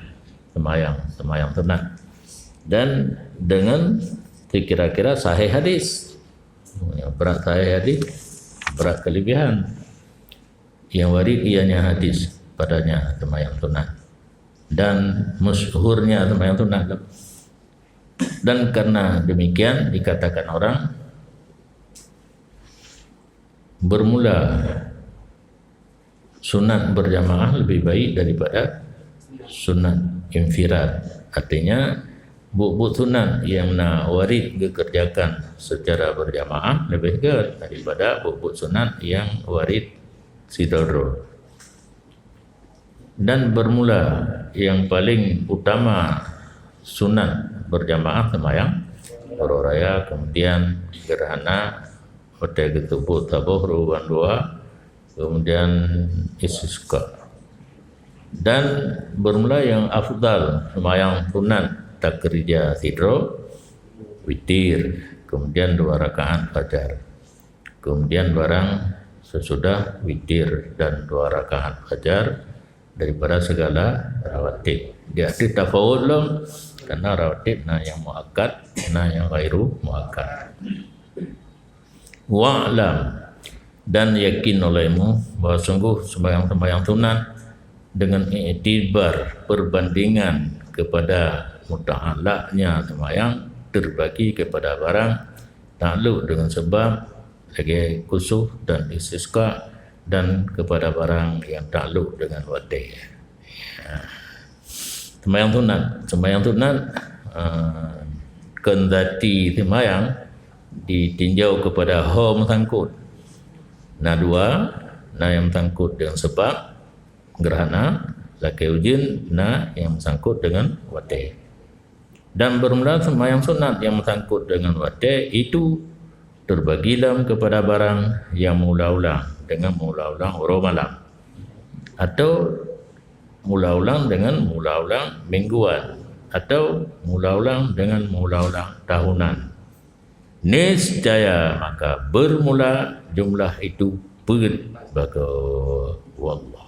semayang, semayang sunat. Dan dengan sekira-kira sahih hadis. Ya, berat sahih hadis, berat kelebihan. Yang warid ianya hadis padanya semayang sunat. Dan masyhurnya semayang sunat. Dan karena demikian dikatakan orang bermula sunat berjamaah lebih baik daripada sunat infirad. Artinya, buet-buet sunat yang na warid geukerjakan secara berjamaah lebih gét daripada buet-buet sunat yang warid sidroe-droe. Dan bermula yang paling utama sunat berjamaah semayang uroe raya, kemudian gerhana, watée geutuboh saboh ruban dua, kemudian istisqa. Dan bermula yang afdal semayang sunat takeurija sidroe, witir, kemudian dua rakaat fajar. Kemudian barang sesudah witir dan dua rakaat fajar daripada segala rawatib. Di ateueh tafawut lom, karena rawatib na yang muakkad, na yang ghairu muakkad. Wa'lam, dan yakin olehmu bahwa sungguh sembahyang-sembahyang sunat dengan iktibar perbandingan kepada muta'alaknya sembahyang terbagi kepada barang takluk dengan sebab lagi kusuf dan istisqa dan kepada barang yang takluk dengan watèe. Ya. Sembahyang sunat, sembahyang sunat uh, kendati sembahyang ditinjau kepada ho meusangkut. Na dua, na nyang meusangkut dengan sebab gerhana, lakèe ujeuen, na nyang meusangkut dengan watèe. Dan bermula sembahyang sunat yang meusangkut dengan watèe itu terbagi lom kepada barang yang meuulang-ulang dengan meuulang-ulang uroe malam, atau meuulang-ulang dengan meuulang-ulang mingguan, atau meuulang-ulang dengan meuulang-ulang tahunan. Niscaya maka bermula jumlah itu peuet bagoe. Wallahu